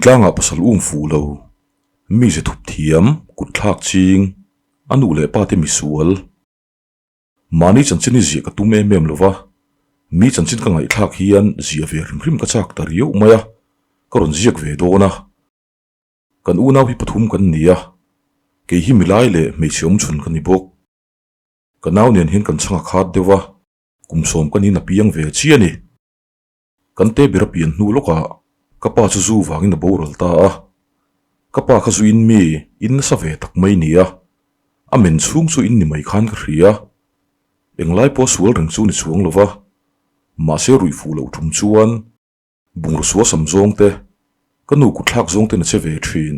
Thingtlangah pasal um fuh lo, mi ze thup thiam, kut thlak ching, a nu leh pa te misual. Mahni chanchin hi ziah ka tum em em lo va, mi chanchin ka ngaihthlak hian ziah ve hrim hrim ka chak ta riauh mai a, ka rawn ziak ve dawn a. Kan unau hi pathum kan ni a, kei hi milai leh hmeichhe awmchhun ka ni bawk. Ka nau nen hian kan chhang a khat deuh a, kum sawm ka niin a piang ve chiah a ni. Kan te ber a pian hnu lawkah ka pa chu zu vangin a boral ta a, ka pa kha zuin mi in nasa ve tak mai ni a, a men chhung chu in ni mai khan ka hria. Englai pawh sual reng chu ni chuang lo va, mahse ruih fuh loh tum chuan bungraw sual sam zawng te, ka nu kut thlak zawng ten a che ve thin.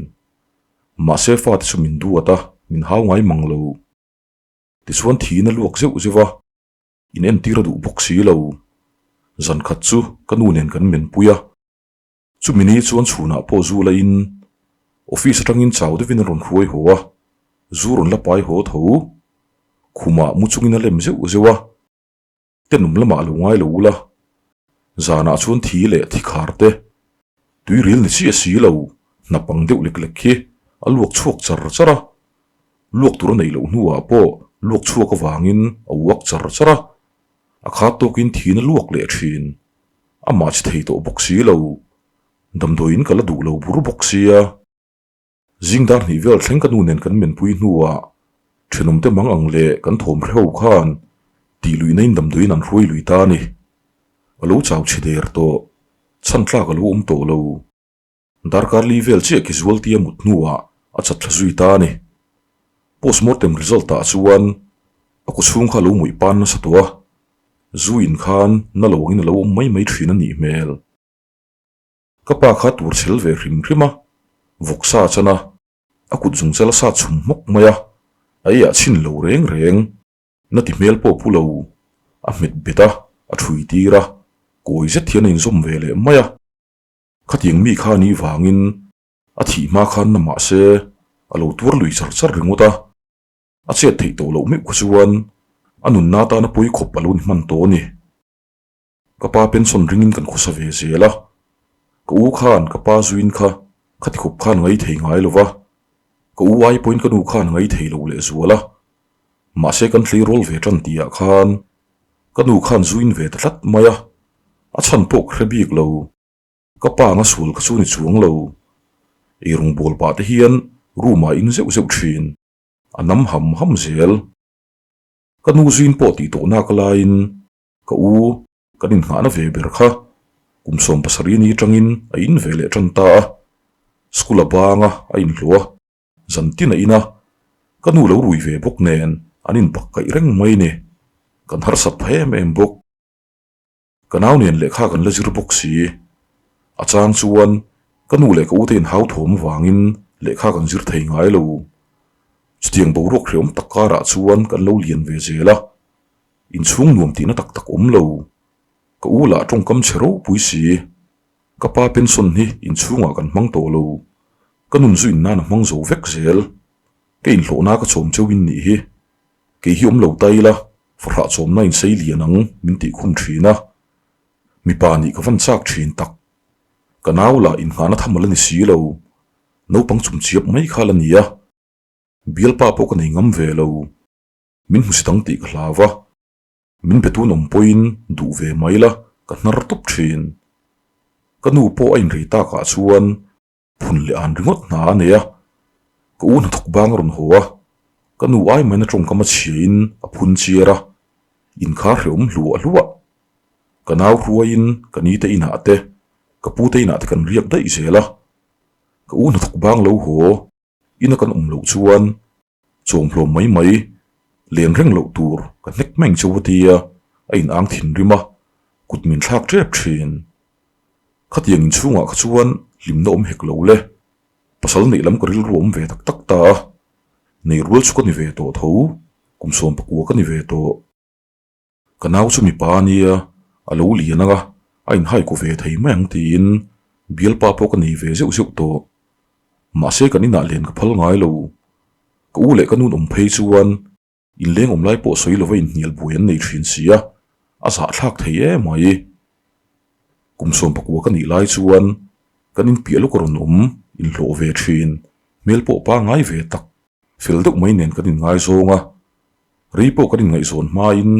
Mahse fate chu min duat a, min hau ngai mang lo. Tichuan thiin a luak zeuh zeuh a. In entir a duh bawk si lo. Zan khat chu ka nu nen kan menpui a. Chumi ni chuan chhunah pawh zu la in office atangin chau deuhin a rawn hruai haw a, zu rawn la pai haw tho. Khumah mu chungin a lem zeuh zeuh a. Tenawm lamah lo ngai lo ula. Zanah chuan thi leh thi khar te, tuiril ni chiah si lo, hnapang deuh lek lek hi a luak chhuak char char a. Luak tur a neih loh hnuah pawh luak chhuak avangin a uak char char a, a khat tawkin thin a luak leh thin. Amah chi thei tawh bawk si lo, damdawiin ka la duh lo bur bawk sia. Zing dar hnih vel thleng ka nu nen kan menpui hnuah thenawmte mang ang leh kan thawm hre ho khan tih luihna in damdawiin an hruai lui ta a ni. A lo chau chhe der tawh, chhan tlak a lo awm tawh lo. Darkar li vel chiah ki zual tia mut hnuah a chat thla zui ta a ni. Postmortem result ah chuan a kaw chhung kha a lo muih pan nasa tawh a, zu in khan na lo angin a lo awm mai mai thin a nih hmel. Ka pa kha tur chhel ve hrim hrim a, vawksa a chan a, a kut zung chal a sat chhum hmawk mai a, a eiah chhin lo reng reng. Na ti hmel pawh pu lo, a hmet bet a, a thui tir a, kawi zet hian a inzawm ve leh mai a. Khatiang mi kha nih vangin a thih hma khan na mah se a lo tuar lui char char ringawt a, a chet theih tawh loh meuh kha chuan a nunna atana pawi khawp a lo ni hman tawh a ni. Ka pa pension ringin kan khawsa ve zel a, ka u khan ka pa zuin kha khati khawp khan ngai thei ngai lo va, ka u ai pawhin ka nu khan ngai thei lo lehzual a, mahse kan tleirawl ve tan tihah khan Ka nu khan zuin ve ta tlat mai a, a chhan pawh ka hre bik lo. Ka pa anga sual kha chu ni chuang lo. Eirawng bawl pah te hian room ah in zeuh zeuh thin, a nam ham ham zel. Ka nu zuin pawh tih tawh nak laiin ka u kan inngahna ve ber kha kum 70 ni atangin a in ve leh tan ta a, school a bang a, a inhlawh a. Zan tin a in a, ka nu lo rui ve bawk nen an inpak kaih reng mai ni. Kan harsat pha em em bawk. Ka nau nen lehkha kan la zir bawk si. A chang chuan ka nu leh ka ute inhau thawm avangin lehkha kan zir thei ngai lo. Chutiang boruak hreawm tak karah chuan kan lo lian ve zel a, inchhung nuam tihna tak tak awm lo. Ka u lah tawngkam chhe ropui si. Ka pa pension hi inchhungah kan hmang tawh lo, ka nun zu in nan a hmang zo vek zel. Ka inhlawhna ka chawm cheu in nih hi. Kei hi awm lo ta ila, fahrah chawmna in sei lian ang min tih khum thin a. Mipa nih ka van chak thin tak. Ka nau lah inngahna tham a la ni si lo, naupang chumchiap mai kha la ni a. Bialpa pawh ka nei ngam ve lo, min hmusit ang tih ka hlau a. Min be tun awm pawhin duh ve mai la ka hnar tawp thin. Ka nu pawh a inrei takah chuan phun leh an ringawt hna a nei a, ka u hnathawk bang a rawn haw a, ka nu ai maina tawngkam a chhiain a phun chiar a, inkhar hrehawm hluah hluah. Ka nau hruaiin ka nite inah te, ka pute inah te kan riak daih zel a, ka u hnathawk bang lo haw ina kan awm loh chuan Chawmhlawm mai mai, len reng loh tur ka hnek meng cheu a tia, a in ang thinrim a, kut min thlak tep thin. Khatiang inchhungah kha chuan hlimna awm hek lo le, pasal neih lam ka rilru awm ve tak tak ta a, nei rual chu ka ni ve tawh tho, kum 19 ka ni ve tawh. Ka nau chu mipa a nia, a lo lian ang a, a inhai ku ve thei mai ang tiin bialpa pawh ka nei ve zeuh zeuh tawh. Mahse kan inah len ka phal ngai lo. Ka u leh ka nun awm phei chuan inleng awm lai pawh sawi lova inhnial buai an nei thin si a, a zahthlak thei em mai. Kum 19 ka nih lai chuan. Kan inpiah lawk a rawn awm, inhlawh ve thin, hmel pawh pangngai ve tak, fel deuh mai nen kan inngaizawng a. Rei pawh kan inngaihzawn hmain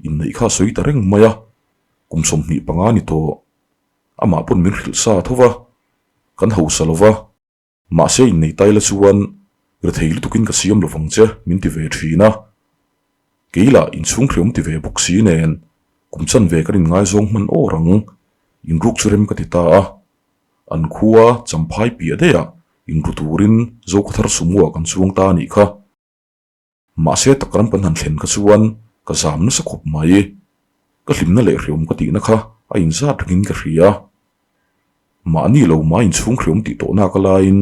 inneih kha a sawi ta reng mai a, kum 25 ni tawh. Amah pawn min hrilh sa tho va, kan hausa lo va, mahse innei tai la chuan rethei lutukin ka siam lo vang che min ti ve thin a. Kei lah inchhung hreawm ti ve bawk si nen kum chanve kan inngaizawng hman awr ang, inruk chu rem ka ti ta a. An khua champhai piah daih ah inru turin Zokhawthar Sumo ah kan chuang ta a nih kha. Mahse tak ram kan han thlen kha chuan ka zam nasa khawp mai. Ka hlimna leh hreawm ka tihna kha a inzat rengin ka hria. Mahni lo mah inchhung hreawm tih tawh nak alaiin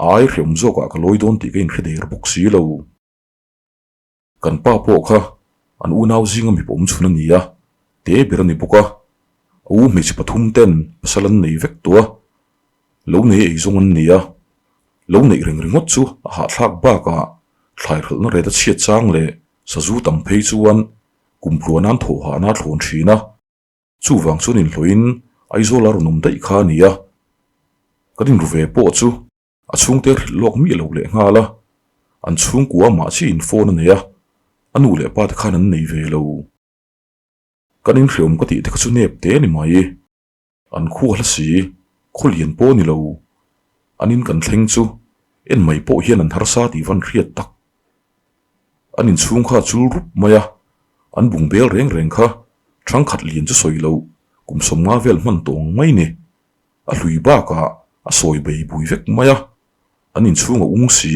a ai hreawm zawkah ka lawi dawn tih ka inhre der bawk si lo. Kan pa pawh kha an unau zinga mipa awm chhun a ni a, te ber a ni bawk a. A u hmeichhe pathum ten pasal an nei vek tawh a, lo nei eizawng an ni a. Lo neih reng ringawt chu a hahthlak bakah thlai hralhna ret a chhiat chang leh sazu tam phei chuan kum tluan an thawh hahna a thlawn thin a. Chuvang chuan inhlawhin Aizawl a rawn awm daih kha a ni a. Kan inru ve pawh chu a chhungte hrilh lawk miah lo leh nghal a, an chhungkua mah chiahin phone a nei a, a nu leh pa te khan an nei ve lo. Kan inhreawm ka tih te kha chu nep te a ni mai. An khua hla si, khaw lian pawh a ni lo. An in kan thleng chu en mai pawh hian an harsa tih van hriat tak. An inchhung kha a chul rup mai a, an bung bel reng reng kha thangkhat lian chu sawi loh kum 50 vel hman tawh ang mai ni. A hlui bakah a sawi bei bui vek mai a, an inchhung a ung si.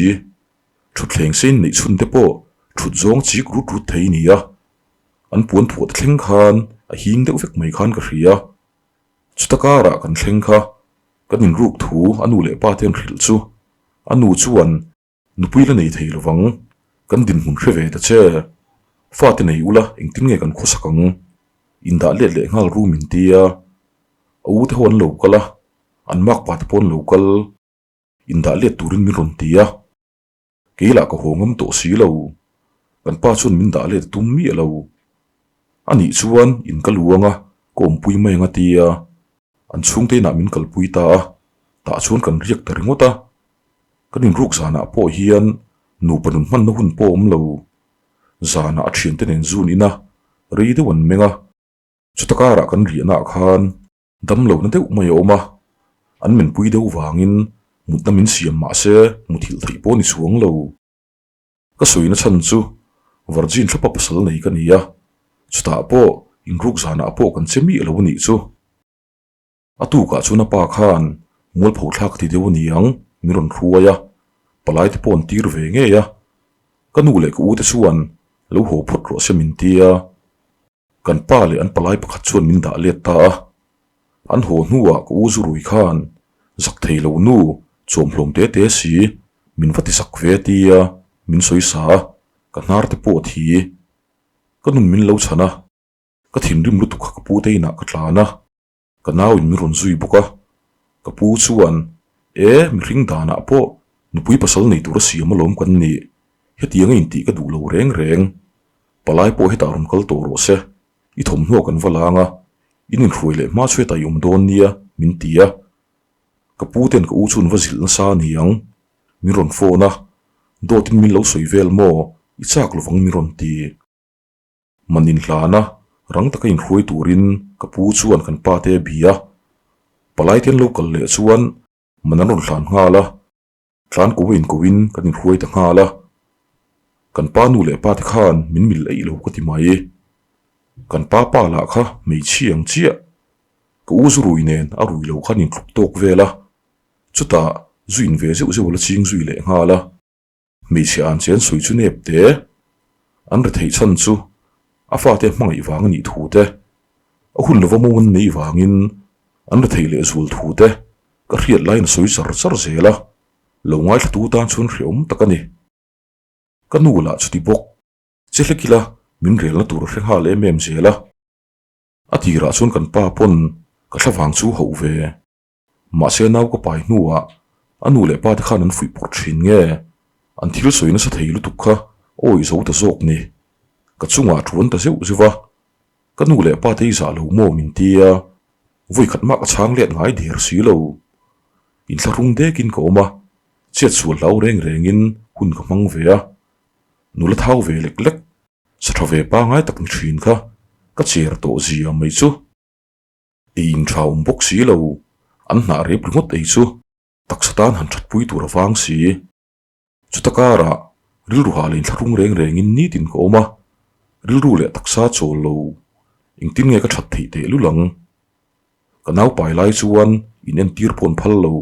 Thutthleng sein neih chhun te pawh thut zawng chik rut rut thei a ni a. An puan phuah te thleng khan a hing deuh vek mai khan ka hria. Chuta karah kan thleng kha kan inruk thu a nu leh pa te an hrilh chu a nu chuan nupui la nei thei lovang kan dinhmun hre ve ta che. Fate nei ula engtin nge kan khawsak ang? Indah let leh nghal ru min tia. A u te ho an lo kal a, an makpa te pawh an lo kal. Indah let turin min rawn ti a. Kei lah ka haw ngam tawh si lo. Kan pa chuan min dah let a tum miah lo. A nih chuan in ka luang a, ka awmpui mai ang a ti a. An chhungte inah min kalpui ta a, tah chuan kan riak ta ringawt a. Kan inruk zanah pawh hian nupa nun hmanna hun pawh a awm lo. Zanah a thiante nen zun in a, rei deuh an meng a. Chuta karah kan riahna ah khan Damlohna deuh mai a awm a, an menpui deuh vangin mutna min siam mah se muthilh theih pawh ni chuang lo. Ka sawina chhan chu Virgin thlapa pasal nei ka ni a, chutah pawh inruk zanah pawh kan che miah lo a nih chu. A tukah chuan a pa khan mualpho thlak ti deuh a ni ang min rawn hruai a, palai te pawh an tir ve ngei a. Ka nu leh ka u te chuan lo haw phawt rawh se min ti a. Kan pa leh an palai pakhat chuan min dah let ta a. An haw hnuah ka u zu rui khan zak thei lo nu chawmhlawm te te si min va ti zak ve tia min sawi sa a, ka hnar te pawh a thi. Ka nun min lo chhan a, ka thinrim lutuk kha ka pu te inah ka tlan a. Ka nauin min rawn zui bawk a, ka pu chuan, E, mihring danah pawh nupui pasal nei tura siam alawm kan ni, hetiang a intih ka duh lo reng reng. Palai pawh hetah rawn kal tawh rawh se, i thawmhnaw kan va lang a, in inhruai leh hma chu hetah i awm dawn nia, min ti a. Ka pu ten ka u chu an va zilh nasa a ni ang, min rawn phone a, dawtin min lo sawi vel maw, i chak lovang min rawn ti. Man inhlan a, rang taka inhruai turin ka pu chuan kan pa te a bi a. Palai te an lo kal leh chuan man an rawn hlan nghal a, tlan ko a inkoin kan inhruai ta nghal a. Kan pa nu leh pa te khan min mil eih lo ka ti mai. Kan pa pa lah kha hmeichhia ang chiah. Ka u zu rui nen a rui lo khan intluk tawk vel a, chutah zu in ve zeuh zeuh a la ching zui leh nghal a. Hmeichhe an che an sawi chu nep te, an retheih chhan chu a fate hmangaih vang a nih thu te, a hun lova mawng an neih vangin an retheih leh zual thu te ka hriat laiin a sawi char char zel a, lo ngaithlatu tan chuan hreawm tak a ni. Ka nu lah chuti bawk, che hlek ila min relna tur a hre nghal em em zel a. A tirah chuan kan pa pawn ka thlavang chu hauh ve. Mahse nau ka pai hnuah a nu leh pa te khan an fuih pawrh thin nge? An thil sawi nasa thei lutuk kha awi zo ta zawk ni. Ka chungah a tuan ta zeuh zeuh a, ka nu leh pa te i zah lo maw min ti a, vawi khat mah ka chhang let ngai der si lo. Inthlahrung dekin ka awm a, chet sual hlau reng rengin hun ka hmang ve a. Nula thau ve lek lek, sa tha ve pangai tak ni thin kha ka cher tawh zia mai chu. Ei in tha awm bawk si lo, an hnah rep ringawt ei chu taksa tan han thatpui tur a vang si. Chuta karah rilru hah leh inthlahrung reng rengin nitin ka awm a, rilru leh taksa chawl lo engtin nge ka that theih teh lul ang. Ka nau pai lai chuan in entir pawh an phal lo.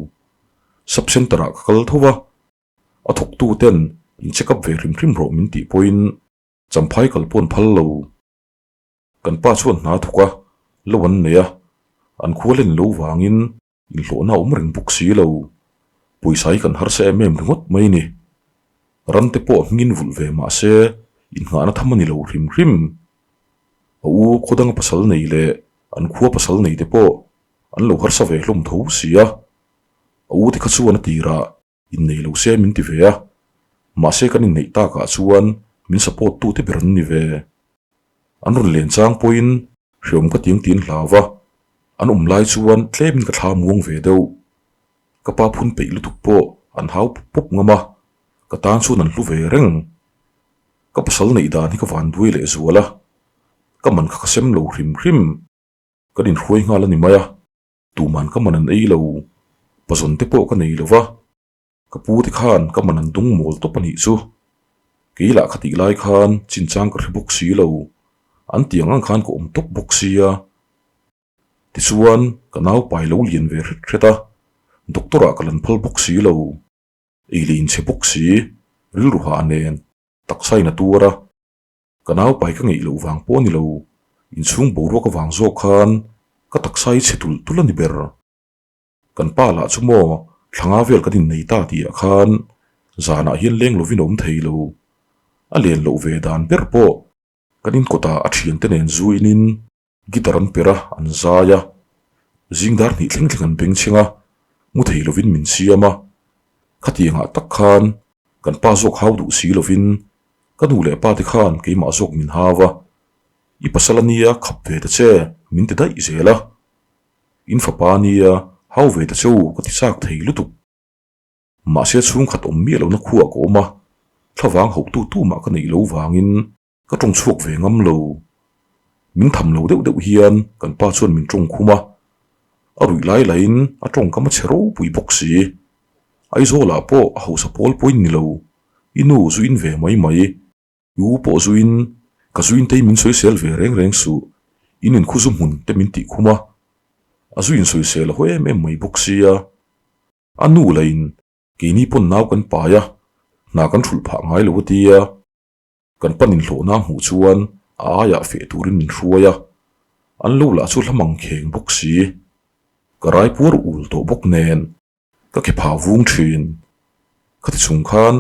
Sub centre ah ka kal tho va, a thawktu ten in check up ve hrim hrim rawh min tih pawhin champhai kal pawh an phal lo. Kan pa chuan hna thawk a, lo an nei a, an khua len lo vangin inhlawhna a awm reng bawk si lo. Pawisa hi kan harsa em em ringawt mai ni. Ram te pawh a hmingin vulh ve mah se innghahna tham a ni lo hrim hrim. A u khaw danga pasal nei leh an khua pasal nei te pawh an lo harsa ve hlawm tho si a. A u te kha chuan a tirah Innei lo se min ti ve a, mahse kan inneih takah chuan min support tu te ber an ni ve. An rawn len chang pawhin hreawm ka tiang tiin hlau va, an awm lai chuan tlemin ka thla muang ve deuh. Ka pa phun peih lutuk pawh an hau pup pup ngam a, ka tan chuan an hlu ve reng. Ka pasal neih dan hi ka van duai leh zual a, ka man kha ka sem lo hrim hrim. Kan inhruai nghal a ni mai a. Tuman ka man an ei lo, pazawn te pawh ka nei lo va, ka pu te khan ka man an dung mawl tawp a nih chu. Kei lah khatih lai khan chinchang ka hre bawk si lo, an tiang ang khan ka awm tawp bawk sia. Tichuan ka nau pai lo lian ve hret hret a, doctor ah ka lan phal bawk si lo, ei leh inchhe bawk si, rilru hah nen taksa in a tuar a. Ka nau pai ka ngeih loh vang pawh a ni lo, inchhung boruak avang zawk khan ka taksa hi chhe tulh tulh a ni ber. Kan pa lah chu maw thlanga vel kan innei ta tih ah khan zanah hian leng lovin a awm thei lo. A len loh ve dan ber pawh kan inkawtah a thiante nen zu inin Guitar an per a, an zai a, zing dar hnih thleng thleng an beng chheng a, mu thei lovin min siam a. Khatiangah tak khan kan pa zawk hau duh si lovin ka nu leh pa te khan keimah zawk min hau a, I pasal a nia khap ve ta che min ti daih zel a, in fapa a nia hau ve ta che u ka ti chak thei lutuk. Mahse chhungkhat awm miah lohna khuah ka awm a, thlavang hauhtu tumah ka neih lo vangin Ka tawng chhuak ve ngam lo. Min tham lo deuh deuh hian kan pa chuan min tawng khum a. A ruih lai laiin a tawngkam a chhe ropui bawk si. Aizawlah pawh a hausa pawl pawhin ni lo. I nu zu in ve mai mai. I u pawh zu in, ka zu in te hi min sawisel ve reng reng suh. In inkhuzu hmun te min tih khum a. A zu insawisel a haw em em mai bawk sia. A nu lahin keini pawn nau kan pai a, hna kan hrulh phah ngai lo a tia. Kan pan inhlawhna a hmuh chuan a aiah feh turin min hruai a, an lo lah chu hla mang kheng bawk si. Ka rai puar ul tawh bawk nen ka ke phah vung thin. Khati chung khan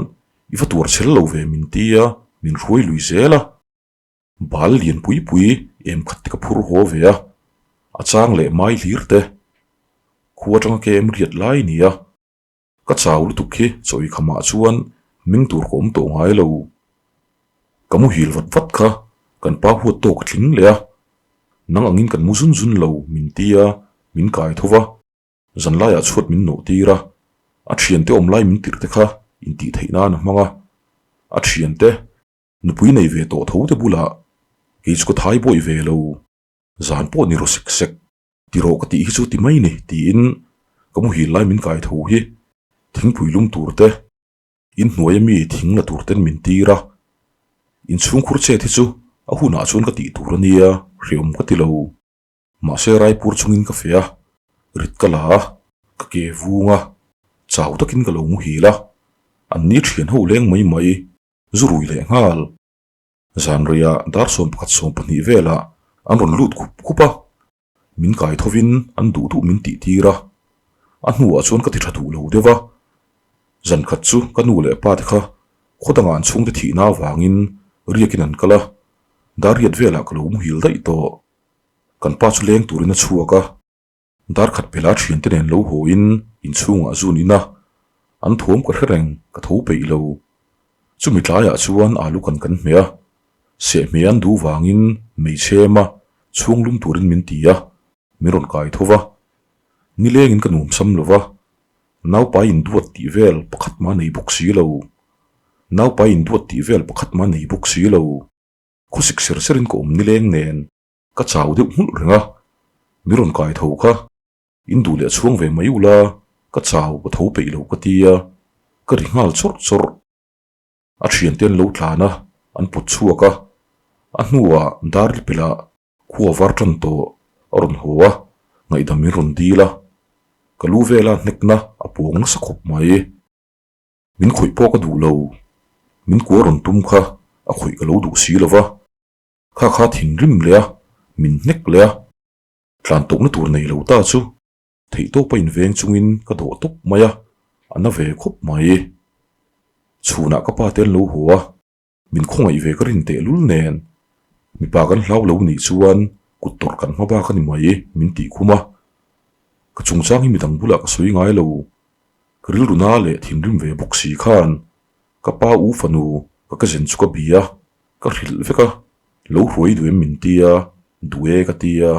i va tuar chhel lo ve min ti a, min hruai lui zel a. Bal lian pui pui em khat te ka phur haw ve a, a chang leh mai hlir te. Khua atanga kem riat lai ni a. Ka chau lutuk hi chawi khamah chuan ming tur ka awm tawh ngai lo. Ka muhil vat vat kha kan pa huat tawk a tling leh a, nang angin kan mu zun zun lo min ti a, min kai tho va, zanlaiah chhuat min nawh tir a, a thiante awm lai min tirh te kha intih theih nan a hmang a, a thiante nupui nei ve tawh tho te bulah kei chu ka thai bawih ve lo, zan pawh ni rawh sek sek. Ti rawh ka tih hi chu ti mai ni tiin ka muhil lai min kai tho hi thingpui lum tur te, in hnuaia mi thing la tur ten min tir a, inchhungkhur chet hi chu a hunah chuan ka tih tur a nia hreawm ka ti lo. Mahse Raipur chungin ka feh a, rit ka la a, ka ke vung a, chau takin ka lo muhil a, an ni thian ho leng mai mai, zu rui leh nghal. Zanriah dar 11 12 velah an rawn lut khup khup a, min kai thovin an duh duh min tih tir a, a hnuah chuan ka ti tha duh lo deuh a. Zan khat chu ka nu leh pa te kha khaw dangah an chhungte thihna avangin riakin an kal a, dar riat velah ka lo muhil daih tawh. Kan pa chu leng turin a chhuak a. Dar khat pela thiante nen lo haw in inchhungah zun in a, an thuam ka hre reng ka tho peih lo. Chumi tlaiah chuan alu kan kan hmeh a, sehhmeh an duh vangin meichhem a chhung lum turin min ti a, min rawn kai tho va. Nilengin ka nuamsam lo va. Naupai induat tih vel pakhat mah nei bawk si lo. Naupai induat tih vel pakhat mah nei bawk si lo. Khawsik ser serin ka awm nileng nen ka chau deuh nghulh reng a, mi rawn kai tho kha in duh leh chhuang ve mai ula ka chau ka tho peih lo ka ti a, ka ri nghal chawrh chawrh. A thiante an lo tlan a, an pawt chhuak a, a hnuah dar lipilh Khua var tan tawh a rawn haw a, ngaihdam in rawn dil a, ka lu vela hnekna a pawng nasa khawp mai. Min khawih pawh ka duh lo, min kua rawn tum kha a khawih ka lo duh si lo va, kha kha thinrim leh a, min hnek leh a, tlan tawkna tur nei lo ta chu theihtawpa inveng chungin ka dawh tawp mai a, a na ve khawp mai. Chhunah ka pa te an lo haw a. Min khawngaih ve ka rin tehlul nen, mipa kan hlau lo nih chuan kut tawrh kan hma bak a ni mai, min tih khum a. Ka chungchang hi midang bulah ka sawi ngai lo. Ka rilru na leh thinrim ve bawk si khan ka pa u fanu ka ka zen chu ka bi a, ka hrilh vek a, lo hruai duh em min ti a, duh e ka ti a.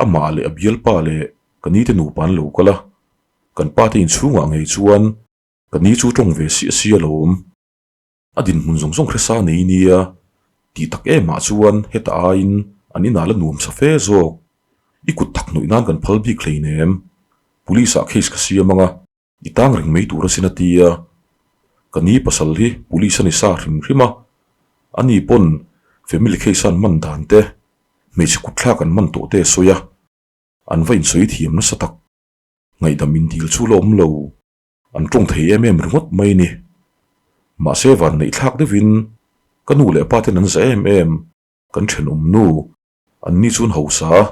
Amah leh a bialpa leh ka nite nupa an lo kal a, kan pa te inchhungah ngei chuan ka ni chu tawng ve siah sia alawm. A dinhmun zawng zawng hresa nei nia tih tak emah chuan heta aiin an inah la nuam sa fe zawk. I kut thak hnawih nan kan phal bik hleinem. Police ah case ka siam anga i tang reng mai tur asin a ti a. Ka ni pasal hi police a ni sa hrim hrim a, ani pawn family case a an man dan te, hmeichhe kutthlak an man tawh te a sawi a, an va insawi thiam nasa tak. Ngaihdam indil chu la awm lo. An tawng thei em em ringawt mai ni. Mahse van neih thlak deuhin ka nu leh pa ten an zah em em, kan thenawm nu, an ni chuan hausa a,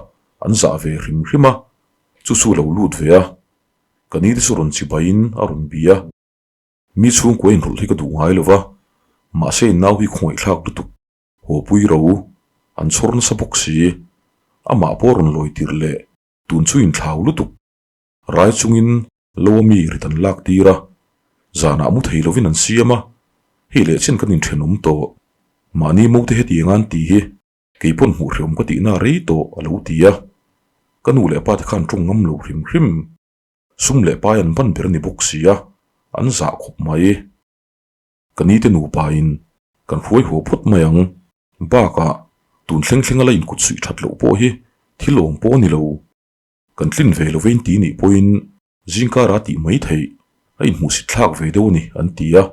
an zah ve hrim hrim a, chu chu lo lut ve a, ka ni te chu rawn chibaiin a rawn bi a. Mi chhungkua inrawlh hi ka duh ngai lo va, mahse in nau hi khawngaih thlak lutuk, haw pui ro, an chhawr nasa bawk si, amah pawh rawn lawi tirh leh tun chu inthlau lutuk. Rai chungin lo a mi rit an lak tir a, zanah mu thei lovin an siam a, hei leh chen kan inthenawm tawh. Mahni mote hetiang an tih hi kei pawn hmuh hreawm ka tihna rei tawh a lo ti a. Ka nu leh pa te khan tawng ngam lo hrim hrim. Sum leh pai an ban ber a ni bawk si a, an zah khawp mai. Ka ni te nupa in kan hruai haw phawt mai ang. Bakah tun thleng thleng a la inkut suih that loh pawh hi thil awm pawh a ni lo. Kan tlin ve lo vein ti nih pawhin zingkara tih mai theih a inhmuhsit thlak ve deuh a ni an ti a.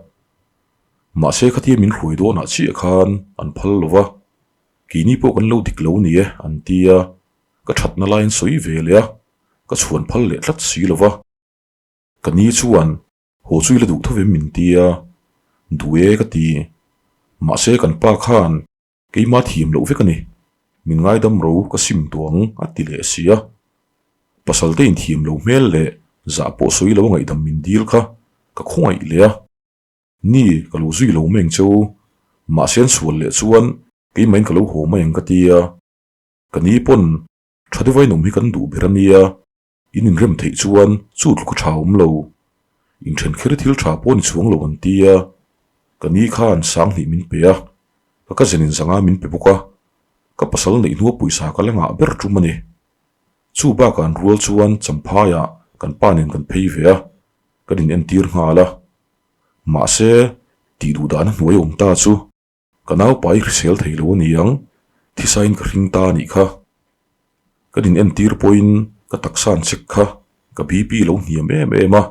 Mahse khatia min hruai dawnah chiah khan an phal lo va, keini pawh kan lo dik lo ni e an ti a, ka thatna laiin sawi ve leh a, ka chhuan phal leh tlat si lo va. Ka ni chuan haw chu i la duh tho vem min ti a, duh e ka ti. Mahse kan pa khan Keimah thiam loh vek a ni. Min ngaidam ro ka sim tawh ang a ti leh si a. Pasal te inthiam lo hmel leh zah pawh sawi lo a ngaihdam min dil kha ka khawngaih leh a. Ni, ka lo zui lo mai ang che u. Mahse an sual leh chuan keimahin ka lo haw mai ang ka ti a. Ka ni pawn tha deuh a inawm hi kan duh ber a nia. In inrem theih chuan chu tluk a tha awm lo. Inthen kher thil tha pawh ni chuang lo an ti a. Ka ni khan Sanghnih min pe a, ka cousin in zanga min pe bawk a. Ka pasal neih hnua pawisa ka la ngah ber tum a ni. Chu bakah an rual chuan Champhaiah kan pa nen kan phei ve a, kan in entir nghal a. Mahse, tih duh dahna hnuai awm ta chu Ka naupa i hrisel thei lo a ni ang, thisain ka hring ta a nih kha. Kan in entir pawhin ka taksa an check kha ka BP lo hniam em em a,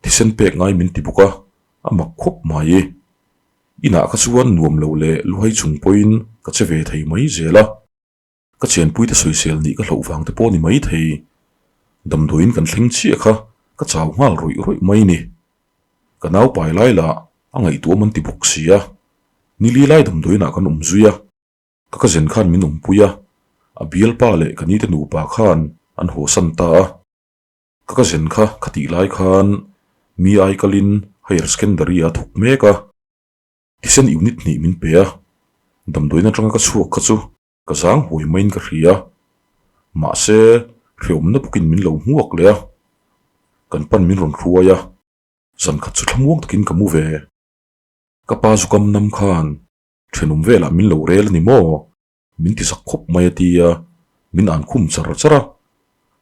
thisen pek ngai min ti bawk a, a mak khawp mai. Inah kha chuan nuam lo leh luhai chung pawhin ka che ve thei mai zel a. Ka chenpuite sawisel nih ka hlauh vang te pawh ni mai thei. Damdawiin kan thleng chiah kha ka chau nghal rawih rawih mai ni. Ka nau pai lai lah a ngaihtuah an ti bawk si a. Nili lai damdawiinah kan awm zui a. Ka cousin khan min awmpui a, a bialpa leh ka nite nupa khan an hawsan ta a. Ka cousin kha khatih lai khan mi ai kalin higher secondary a thawk mek a. Thisen unit hnih min pe a, damdawiin atanga ka chhuak kha chu ka zang huai maiin ka hria. Mahse, hreawmna bawkin min lo hmuak leh a, kan pan min rawn hruai a, zan khat chu thlamuang takin ka mu ve. Ka pa zukam nam khan thenawm velah min lo rel a ni maw? Min ti zak khawp mai a ti a, min an khum char char a.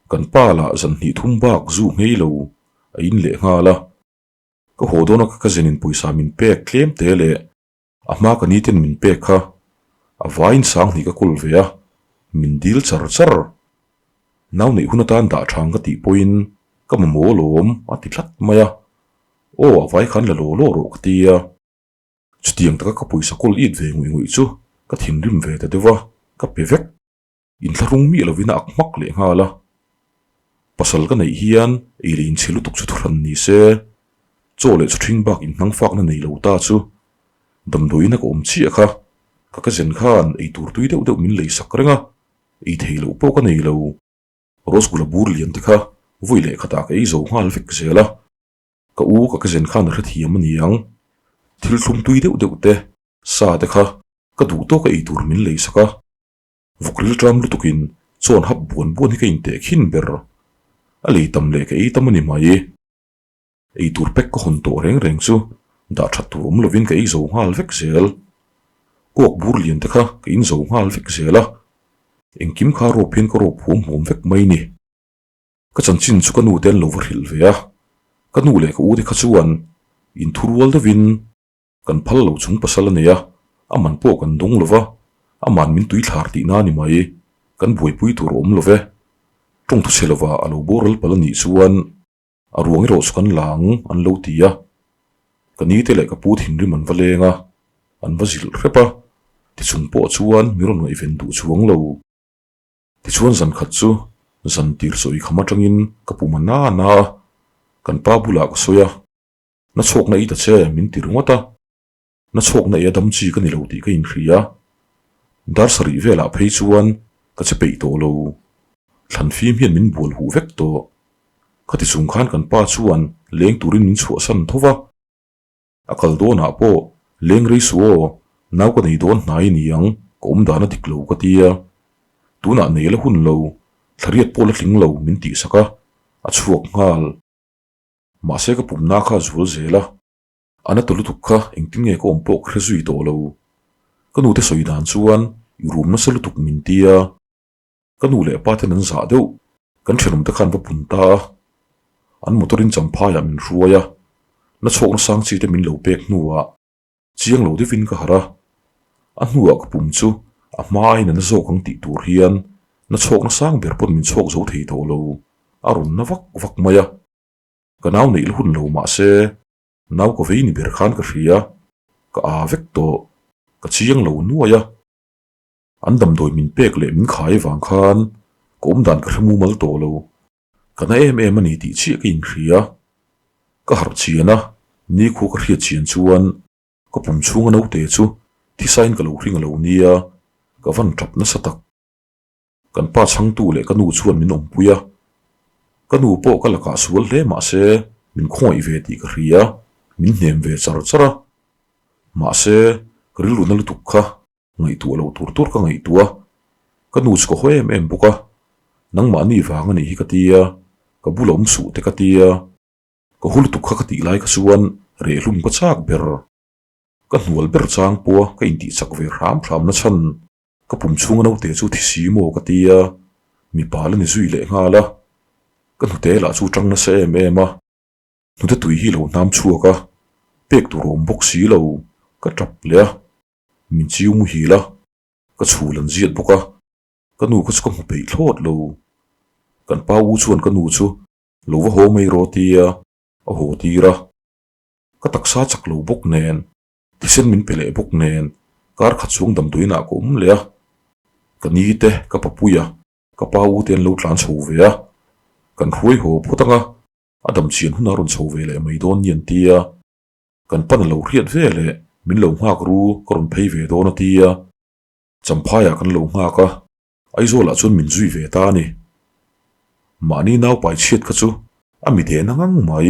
Kan pa lah zan hnih thum bak zu nghei lo. a in leh nghal a. Ka haw dawn a ka cousin in pawisa min pek tlem te leh a hma ka ni ten min pek kha a vaiin sanghnih ka kawl ve a, min dil char char. Nau neih hun atan dah thang ka tih pawhin ka mamawh alawm a ti tlat mai a, aw a vai khan la law law rawh ka ti a. Chutiang taka ka pawisa kawl it ve ngawih ngawih chu ka thinrim ve ta deuh a, ka pe vek. Inthlahrung miah lovin a ak hmak leh nghal a. Pasal ka neih hian ei leh inchhe lutuk chu thuhran ni se, chaw leh chawthing bak inhnang fakna nei lo ta chu damdawiin a ka awm chiah kha. Ka ka zen khan ei tur tui deuh deuh min lei sak reng a, ei thei loh pawh ka nei lo. Rosgula bur lian te kha vawi leh khatah ka ei zo nghal vek zel a. Ka u ka ka zen khan a hrethiam a niang. Thil thlum tui deuh deuh te, sa te kha ka duh tawk a ei tur min lei sak a. Vawk rilṭam lutukin chawn hap buan buan hi ka inteh khin ber. A lei tam leh ka ei tam a ni mai. Ei tur pek ka hawn tawh reng reng chu dah ṭhat tur awm lovin ka ei zo nghal vek zel. Kuak bur lian te kha ka in zo nghal vek zel a, engkim kha rawp hian ka rawp huam huam vek mai ni. Ka chanchin chu ka nu te an lo va hrilh ve a, ka nu leh ka u te kha chuan inthurual deuhin Kan phal lo chung pasal a nei a, a man pawh kan dawng lo va, aman min tui thlar tihna a ni mai, kan buaipui tur a awm lo ve. Tawng thu chhe lova a lo boral palh a nih chuan a ruang erawh chu kan la ang an lo ti a. Ka ni te leh ka pu thinrim an va leng a, an va zilh hrep a, tichung pawh chuan mi rawn ngaihven duh chuang lo. Tichuan zan khat chu zan tir sawi kham atangin ka pum a na na a, kan pa bulah ka sawi a. Na chhawkna i ta che, min ti ringawt a. Na chhawkna ei a dam chi ka ni lo tih ka inhria. Dar sarih velah phei chuan ka che peih tawh lo. Thlan fim hian min bual huh vek tawh. Khati chung khan kan pa chuan leng turin min chhuahsan tho va. A kal dawnah pawh leng rei suh aw, nau ka nei dawn hnai ni ang, ka awm dan a dik lo ka ti a. Tunah nei la hun lo, thlariat pawh la tling lo min tihsak a, a chhuak nghal. Mahse ka pumna kha a zual zel a, a na ta lutuk kha engtin nge ka awm pawh ka hre zui tawh lo. Ka nute sawi dan chuan i rum nasa lutuk min ti a, ka nu leh pa ten an zah deuh, kan thenawmte khan va pun ta a, an motor in champhaiah min hruai a, na chhawkna sang chi te min lo pek hnuah chiang lo deuhin ka harh a, a hnuah ka pum chu a hma aiin a na zawk ang tih tur hian na chhawkna sang ber pawn min chhawk zo thei tawh lo, a rawn na vak vak mai a. Ka nau neih la hun lo mah se nau ka vei ni ber khan ka hria, ka aa vek tawh, ka chiang lo nuai a. An damdawi min pek leh min khai avang khan ka awm dan ka hre mumal tawh lo. Ka na em em a ni tih chiah ka inhria. Ka harh chian a, nikhua ka hriat chian chuan ka pum chhunga naute chu thisain ka lo hring a lo nia, ka van tap nasa tak. Kan pa chhangtu leh ka nu chuan min awmpui a, ka nu pawh ka lakah sual hle mah se min khawngaih ve tih ka hria, min hnem ve char char a. Mahse, ka rilru na lutuk kha Ngaihtuah loh tur tur ka ngaihtuah a, ka nu chu ka haw em em bawk a, nangmahni vang a nih hi ka ti a, ka bula awm suh te ka ti a, ka hu lutuk kha ka tih lai kha chuan rehlum ka chak ber. Ka hnual ber chang pawh a ka intih chak ve hram hram na chhan ka pum chhunga naute chu thi si maw ka ti a, mipa la ni zui leh nghal a, ka hnute lah chu tang nasa em em a. Hnute tui hi lo hnam chhuak a, pek tur a awm bawk si lo, ka tap leh a. Min chiu muhil a, ka chhul an ziat bawk a, ka nu kha chu ka hmu peih thlawt lo. Kan pa u chuan ka nu chu lo va haw mai rawh tia a haw tir a, ka taksa chak lo bawk nen, thisen min pe leh bawk nen kar khat chhung damdawiinah ka awm leh a, ka ni te ka papuia ka pa u te an lo tlan chho ve a, kan hruai haw phawt ang a, a dam chian hunah a rawn chho ve leh mai dawn ni an ti a. Kan pan a lo hriat ve leh min lo nghak ru ka rawn phei ve dawn a ti a, Champhaiah kan lo nghak a, Aizawlah chuan min zui ve ta a ni. Mahni naupai chhiat kha chu a mi dehna ngang mai.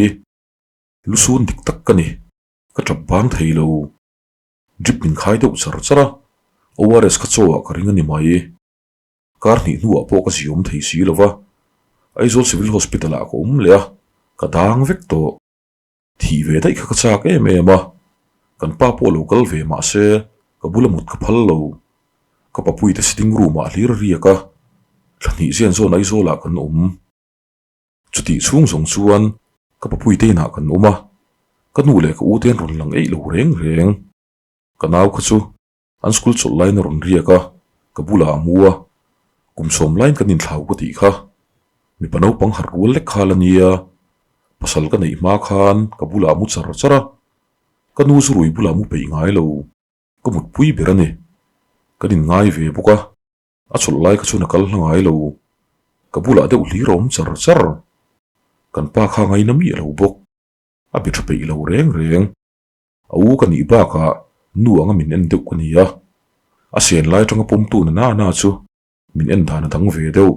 Lusun dik tak ka ni, ka tap bang thei lo. Drip min khai deuh char char a, ORS kha chaw ah ka ring a ni mai. Kar hnih hnuah pawh ka ziawm thei si lo va, Aizawl Civil Hospital ah ka awm leh a, ka dang vek tawh. Thih ve daih kha ka chak em em a, kan pa pawh lo kal ve mah se ka bula mut ka phal lo. Ka papuite sitting room ah hlir a riak a, thla hnih zian zawn Aizawlah kan awm. Chutih chhung zawng chuan Ka papuite inah kan awm a, ka nu leh ka u te an rawn lang eih lo reng reng. Ka nau kha chu an school chawlh laiin a rawn riak a, ka bulah a mu a, kum sawm laiin kan inthlau ka tih kha. Mipa naupang harh rual lek kha la nia, pasal ka neih hma khan ka bulah a mu char char a, ka nu zu rui bulah a mu peih ngai lo, ka mutpui ber a ni. Kan inngai ve bawk a. A chawlh lai kha chuan a kal hla ngai lo. Ka bulah deuh hlir a awm char char. Kan pa kha ngaina miah lo bawk. A be tha peih lo reng reng. A u ka nih bakah nu anga min en deuh ka ni a. A sen lai atanga pawmtu na na na chu min en dan a dang ve deuh.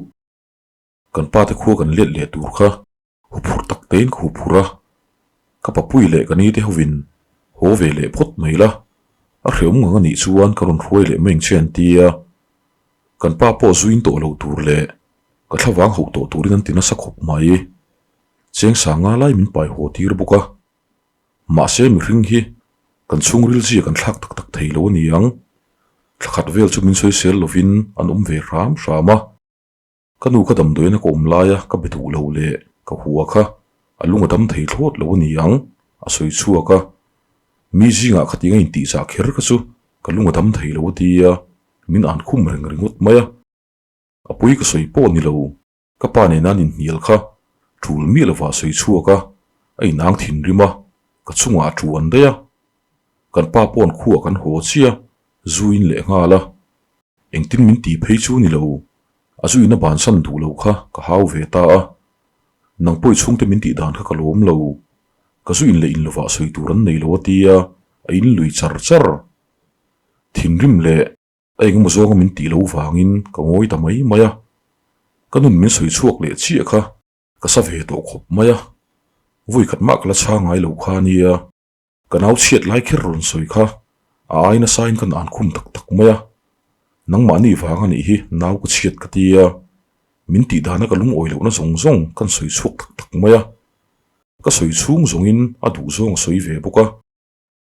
Kan pa te khua kan let leh tur kha huphurh tak tein ka huphurh a. Ka papui leh ka ni te hovin haw ve leh phawt mai la, a hreawm ngang a nih chuan ka rawn hruai leh mai ang che an ti a. Kan pa pawh zuin tawh lo tur leh ka thlavang hauh tawh turin an ti nasa khawp mai. Cheng sanga lai min pai haw tir bawk a. Mahse mihring hi kan chhungril zia kan thlak tak tak thei lo a ni ang. Thla khat vel chu min sawisel lovin an awm ve hram hram a. Ka nu ka damdawiin a ka awm laia ka be duh lo leh ka hua kha a lung a dam thei thlawt lo a ni ang, a sawi chhuak a. Mi zingah khatiang a intihchah kher kha chu ka lung a dam thei lo a ti a, min an khum reng ringawt mai a. A pui ka sawi pawh ni lo, ka pa nena an inhnial kha tul miah lovah a sawi chhuak a, a inang thinrim a, ka chungah a tuan daih a. Kan pa paw'n khuah kan haw chiah, zu in leh nghal a. Engtin min ti phei chu ni lo, a zu in a bansan duh lo kha ka hau ve ta a. Nang pawh i chhungte min tih dan kha ka lawm lo, ka zu in leh in lovah sawi tur an nei lo a ti a, a in lui char char. Thinrim leh a engemaw zawnga min tih lo vangin ka ngawi ta mai mai a. Ka nun min sawi chhuak leh chiah kha ka sa ve tawh khawp mai a, vawi khat mah ka la chhang ngai lo kha a nia. Ka nau chhiat lai kher rawn sawi kha a ai nasain ka nan khum tak tak mai a, nangmahni vang a nih hi nau ka chhiat ka ti a, min tih dana ka lungawi lohna zawng zawng kan sawi chhuak tak tak mai a, ka sawi chhung zawngin a duh zawng a sawi ve bawk a,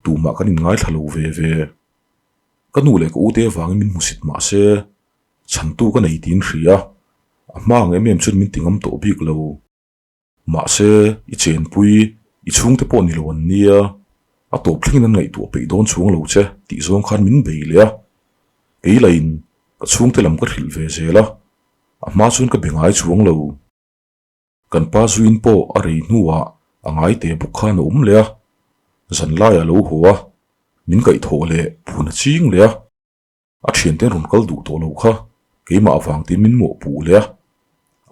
tumah kan inngaithla lo ve ve. Ka nu leh ka ute avangin min hmusit mah se chhantu ka nei tiin hria, a hma ang em em chuan min ti ngam tawh bik lo. Mahse, i chenpui, i chhungte pawh ni lo an nia, a tawp thlengin an ngaihtuah peih dawn chuang lo che tih zawng khan min bei leh a. Kei lain ka chhungte lam ka hrilh ve zel a, a hma chuan ka be ngai chuang lo. Kan pa zuin pawh a rei hnuah a ngai te bawk khan a awm leh a, zanlai a lo haw a, min kaihthawh leh phun a ching leh a. A thiante an rawn kal duh tawh lo kha keimah avang tiin min mawhpuh leh a,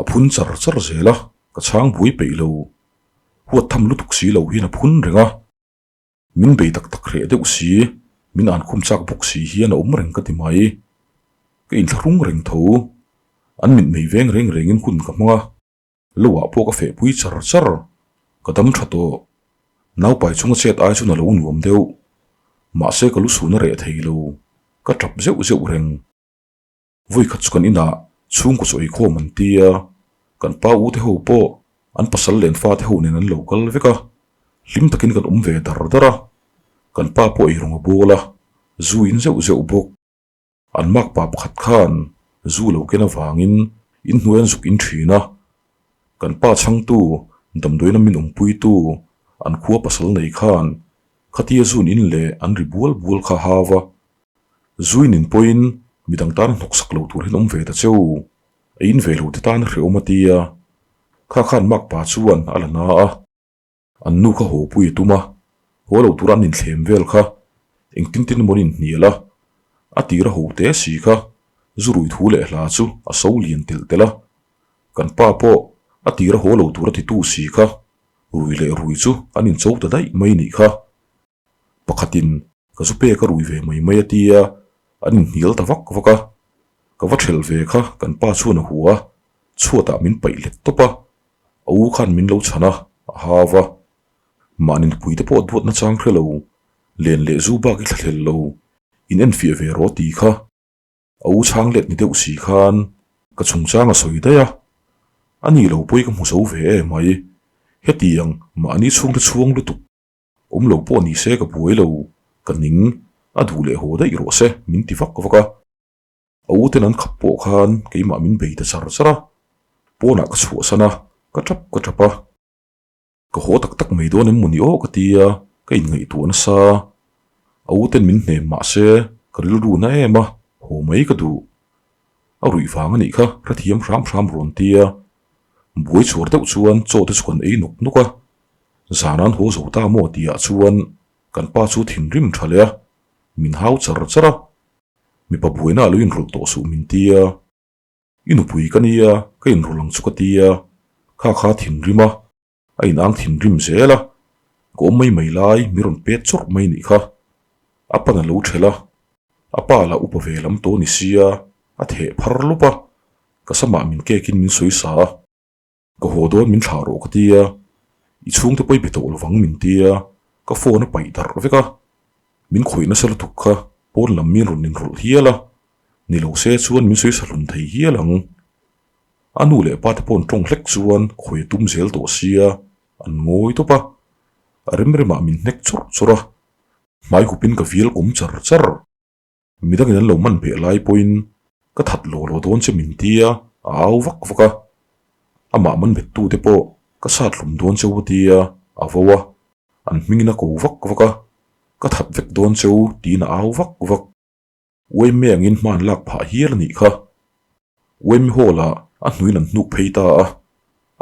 a phun char char zel a, ka chhang buai peih lo. Huat tham lutuk si lo hian a phun reng a, min bei tak tak hreh deuh si, min an khum chak bawk si hian a awm reng ka ti mai. Ka inthlahrung reng tho, an mitmei veng reng rengin hun ka hmang a. Lo ah pawh ka feh pui char char, ka dam tha tawh. Naupai chunga chet ai chuan a lo nuam deuh. Mahse ka lu sun a reh thei lo, ka tap zeuh zeuh reng. Vawi khat chu kan inah chhungkaw chaw eikhawm an ti a, kan pa u te ho pawh an pasal leh an fate ho nen an lo kal vek a, hlim takin kan awm ve dar dar a. Kan pa pawh eirawng a bawl a, zu in zeuh zeuh bawk. An makpa pakhat khan zu lo ken avangin inhnuai an zuk in thin a, kan pa chhangtu damdawiin a min awmpuitu an khua pasal nei khan khatia zun in leh an ri bual bual kha hau a, zuin in pawhin midang tan hnawksak lo tur hian awm ve ta cheu, a in ve lo te tan a hrehawm a tia, kha khan makpa chuan a la na a. An nu kha haw pui a tum a, haw lo tura an inthlem vel kha engtin tin emaw an inhnial a, a tira ho te si kha zu rui thu leh hla chu a so lian telh telh a, kan pa pawh a tira haw lo tura titu si kha rui leh rui chu an incho ta daih mai nih kha. Pakhatin ka zu pek a rui ve mai mai a tia an inhnial ta vak vak a, ka va thelh ve kha kan pa chuan a hua a, chhuatah min paih let tawp a, A u khan min lo chhan a, a hau a. Mahni nupui te pawh duat nachang hre lo, len leh zu bak i thlahlel lo, in enfiah ve rawh ti kha. A u chhang let ni deuh si khan ka chungchang a sawi daih a. A ni lo pawi ka hmu zo ve em mai. Hetiang mahni chhungte chhuang lutuk awm lo pawh ni se ka buai lo, ka ning, a duh leh haw daih rawh se min ti vak vak a. A u ten an khap pawh khan keimah min bei ta char char a, pawnah ka chhuahsan a, ka tap ka tap a. Ka haw tak tak mai dawn em maw ni aw ka ti a, ka inngaihtuah nasa. A u ten min hnem mah se ka rilru na em a, haw mai ka duh. A ruih vang a nih kha hrethiam hram hram rawn ti a. Buai chhuar deuh chuan chaw te chu kan ei nawk nawk a. Zan an haw zo ta maw tihah chuan kan pa chu thinrim tha leh a, min hau char char a. Mipa buaina a lo inrawlh tawh suh min ti a. I nupui ka nia, ka inrawlh ang chu ka ti a, kha kha thinrim a, a inang thinrim zel a, ka awm mai mai lai mi rawn pet chawrh mai nih kha. A pan a lo ṭhelh a, a pa lah upa ve lam tawh ni sia, a theh phar lup a, ka samah min kekin min sawi sa a. Ka haw dawn min thlah rawh ka ti a, i chhungte pawi be tawh lovang min ti a, ka phone a paih darh vek a, min khawih nasa lutuk kha pawn lam min rawn inrawlh hial a, ni lo se chuan min sawi sahlum thei hial ang. A nu leh pa te pawh an tawng hlek chuan khawi a tum zel tawh sia, an ngawi tawp a, a rem remah min hnek chawrh chawrh a, hmai hupin ka vial kawm char char. Midangin an lo man beh lai pawhin ka that law law dawn che min ti a, a au vak vak a. Amah man bettute pawh ka sat hlum dawn cheu a ti a, a vo a, an hmingin a ko vak vak a, ka that vek dawn cheu tiin a au vak vak. Uaime angin hma an lak phah hial a nih kha. Uaime hall ah a hnuin an hnuk phei ta a,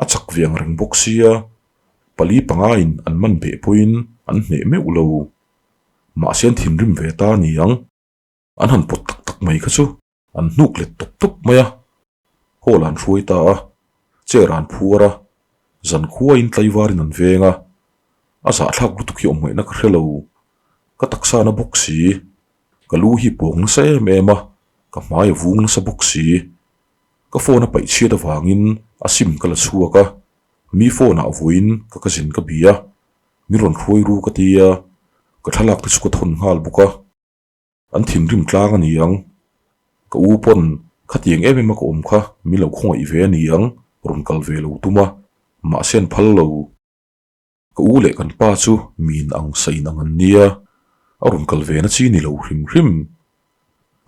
a chak ve ang reng bawk sia, pali pangain an man beh pawhin an hneh meuh lo. Mahse an thinrim ve ta a ni ang. An han pawt tak tak mai kha chu an hnuk let tawp tawp mai a. Hall an hruai ta a, chair an phuar a, zankhuain tlaivarin an veng a. A zahthlak lutuk hi awm ngaihna ka hre lo. Ka taksa na bawk si. Ka lu hi pawng nasa em em a, ka hmai a vung nasa bawk si. Ka phone a paih chhiat avangin a sim ka la chhuak a, mi phone ah vawiin ka cousin ka bia, min rawn hruai ru ka ti a, ka thlalak te chu ka thawn nghal bawk a. An thinrim tlang a ni ang. Ka u pawn khatiang em em a ka awm kha min lo khawngaih ve a ni ang, rawn kal ve lo tum a, mahse an phal lo. Ka u leh kan pa chu min ang sa in ang an nia, a rawn kal ve na chi ni lo hrim hrim.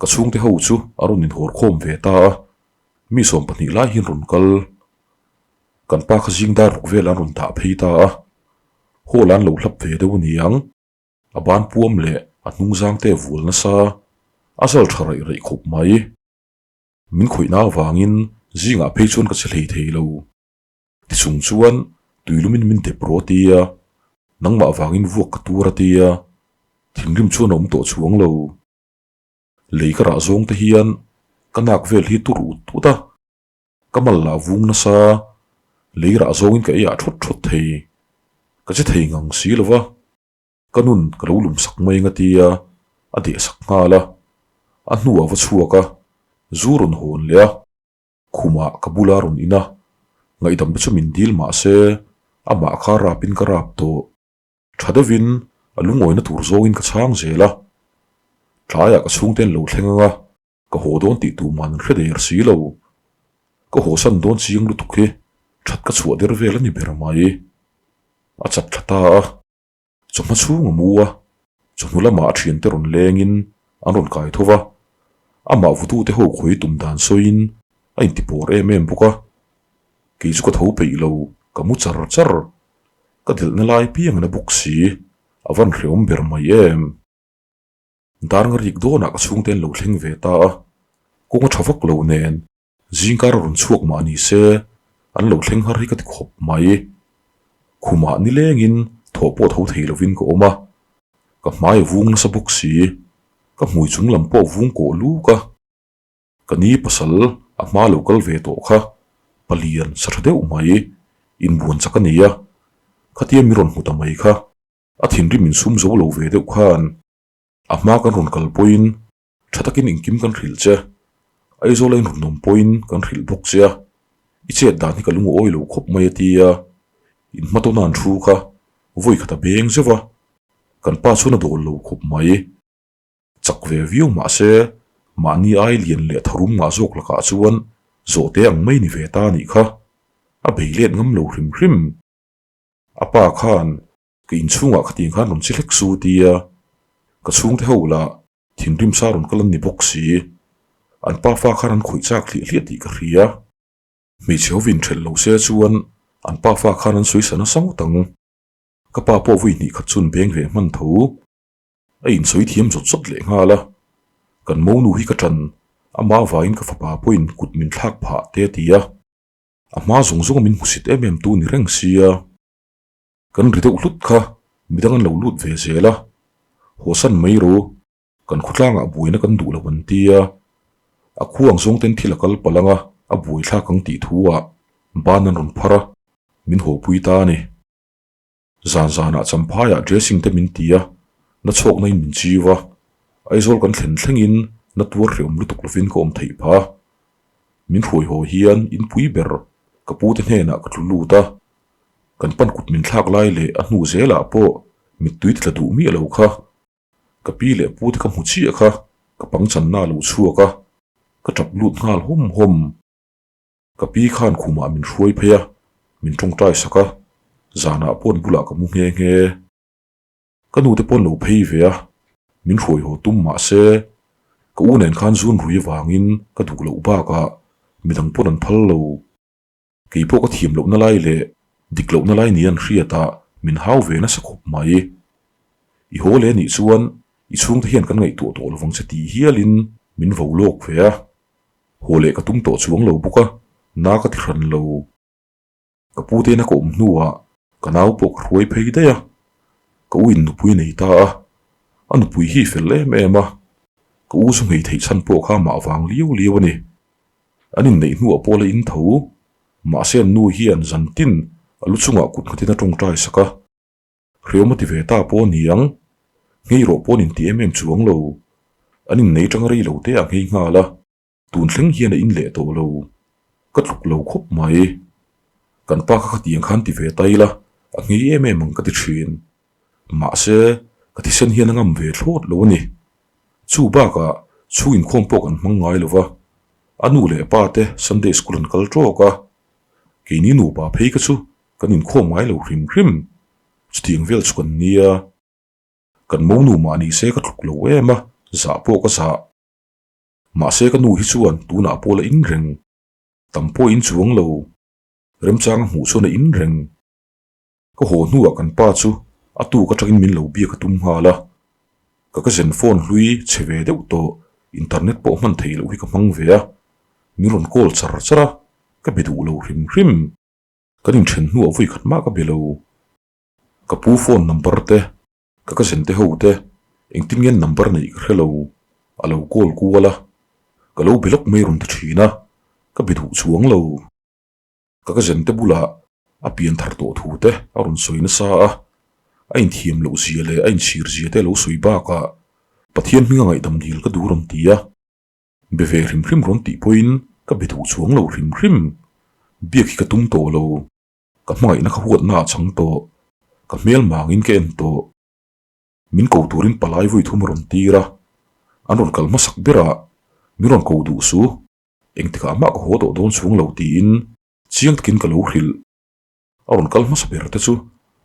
Ka chhungte ho chu a rawn inhawr khawm ve ta a, mi 20 lai hian rawn kal. Kan pa kha zing dar ruk vel an rawn dah phei ta a, hall an lo hlap ve deuh a ni ang. A ban puam leh a hnung zangte a vual nasa, a zal tha raih raih khawp mai. Min khawihna avangin zingah phei chuan ka che hlei thei lo. Tichung chuan tuilumin min dep rawh a ti a, nangmah vangin vuak ka tur a ti a, thinrim chuan a awm tawh chuang lo. Lei ka rah zawng te hian ka nak vel hi tur ut ut a, ka mal lah vung nasa, lei rah zawngin ka ei ah thawt thawt thei, ka che thei ngang si lo va, ka nun ka lo lum sak mai ang a ti a, a deh sak nghal a, a hnuah va chhuak a, zu rawn hawn leh a. Khumah ka bula rawn in a, ngaihdam te chu min dil mah se amah kha rapin ka rap tawh. Tha deuhin a lungawina tur zawngin ka chhang zel a, tlaiah ka chhungte an lo thleng ang a, ka haw dawn tih tuman an hre der si lo. Ka hawsan dawn chiang lutuk hi that ka chhuah der vel a ni ber mai. A chat thla ta a. Chawhma chhung a mu a, chawhnu lamah a thiante rawn lengin an rawn kai tho va, amah vutute ho khawi tum dan sawiin a intipawr em em bawk a. Kei chu ka tho peih lo, ka mu char char. Ka delhna lai piang na bawk si, a van hreawm ber mai em. Dar nga rik dawnah ka chhungte an lo thleng ve ta a, kawng a tha vak lo nen Zingkar a rawn chhuak mah ni se, an lo thleng har hi ka ti khawp mai. Khumah nilengin thawh pawh tho thei lovin ka awm a, ka hmai a vung nasa bawk si, ka hmui chung lam pawh a vung kawh luk a. Ka ni pasal a hma lo kal ve tawh kha palian sa tha deuh mai, inbuan chak a ni a, khatia mi rawn hmu ta mai kha a thinrim insum zo lo ve deuh khan a hma kan rawn kal pawhin Tha takin engkim kan hrilh che. Aizawl a inrawn awm pawhin kan hrilh bawk che a, i chet dan hi ka lungawi lo khawp mai a ti a, inhmatawna an thu kha vawi khat a beng zeuh a, kan pa chuan a dawl lo khawp mai. Chak ve viau mah se, mahni ai lian leh tharum ngah zawk lakah chuan zawhte ang mai ni ve ta a nih kha, a bei let ngam lo hrim hrim. A pa khan ka inchhungah khatiang khan rawn che hlek su a ti a, ka chhungte ho lah Thinrim sa rawn kal an ni bawk si. An pa fa khan an khawih chak hliah hliah tih ka hria. Hmeichhe hovin ṭhelh lo se chuan An pafa khan an sawi sa nasa ngawt ang. Ka pa pawh vawi hnih khat chun beng ve hman tho. A insawi thiam zawt zawt leh nghal a. Kan monu hi ka ṭan, amah avangin ka fapa pawhin kut min thlak phah te a ti a. A hma zawng zawnga min hmusit em em tu ni reng sia. Kan ri deuh hlut kha midang an lo lut ve zel a, hawsan mai ru, kan khawtlangah buaina kan duh lo an ti a, a khuang zawng ten thil a kal palh ang a, a buaithlak ang tih thu ah ban an rawn phar a, min hawpui ta a ni. Zan zanah Champhaiah dressing te min ti a, na chhawkna in min chiu a, Aizawl kan thlen thlengin na tuar hreawm lutuk lovin ka awm theih phah a. Min hruai haw hian inpui ber ka pu te hnenah ka tlu lut a, Kan pan kut min thlak lai leh a hnu zelah pawh mittui ti tla duh miah lo kha. Ka pi leh pu te ka hmu chiah kha ka pangchanna a lo chhuak a, ka tap lut nghal hawm hawm. Ka pi khan khumah min hruai phei a, min tawngtai sak a, zanah pawn bulah ka mu nghe nghe. Ka nu te pawn lo phei ve a, min hruai haw tum mah se, ka u nen khan zun rui avangin ka duh loh bakah midang pawn an phal lo. Kei pawh ka thiam lohna lai leh dik lohna lai ni an hriat a, min hau ve nasa khawp mai. I haw leh nih chuan i chhungte hian kan ngaihtuah tawh lovang che tih hialin min vo lawk ve a. Haw leh ka tum tawh chuang lo bawk a, na ka ti hran lo. Ka pu tena ka awm hnuah ka nau pawh ka hruai phei daih a, ka u in nupui nei ta a, a nupui hi fel em em a, ka u chu nghei theih chhan pawh kha mah vang liau liau a ni. An inneih hnuah pawh la in tho, mahse an nu hian zan tin a lu chungah kut nghatin a tawngtai sak a. Hreawm a ti ve ta pawh a ni ang, nghei rawh pawh an inti em em chuang lo. An innei tang rei lo te a nghei nghal a, tun thleng hian a in leh tawh lo. Ka tluk lo khawp mai. Kan pa kha khatiang khan ti ve ta ila, a nghei em em ang ka ti thin. Mahse, ka thisen hian a ngam ve thlawt lo a ni. Chu bakah chhung inkhawm pawh kan hmang ngai lo va, a nu leh pa te Sunday school an kal tawk a, keini nupa phei kha chu kan inkhawm ngai lo hrim hrim, chutiang vel chu kan nia. Kan monu mah ni se ka tluk lo em a, zah pawh ka zah. Mahse ka nu hi chuan tunah pawh la in reng, tam pawh in chuang lo, remchang a hmuh chuan a in reng. Ka haw hnuah kan pa chu a tuk atangin min lo biak a tum nghal a, ka cousin phone hlui chhe ve deuh tawh internet pawh hman theih loh hi ka hmang ve a, min rawn call char char a, ka be duh lo hrim hrim. Kan inthen hnuah vawi khat mah ka be lo. Ka pu phone number te, ka cousin te ho te engtin nge an number neih ka hre lo, a lo call kual a, ka lo be lawk mai rawn ti thin a, ka be duh chuang lo. Ka cousin te bulah a pian thar tawh thu te a rawn sawi nasa a, a inthiam loh zia leh a inchhir zia te a lo sawi bakah Pathian hminga ngaihdam dil ka duh rawn ti a, be ve hrim hrim rawn tih pawhin ka be duh chuang lo hrim hrim. Biak hi ka tum tawh lo, ka hmangaihna ka huatna a chang tawh, ka hmel mangin ka en tawh. Min ko turin palai vawi thum a rawn tir a, an rawn kal hmasak berah min rawn ko duh su. Engtikah mah ka haw tawh dawn chhung lo tiin chiang takin ka lo hrilh. A rawn kal hmasa ber te chu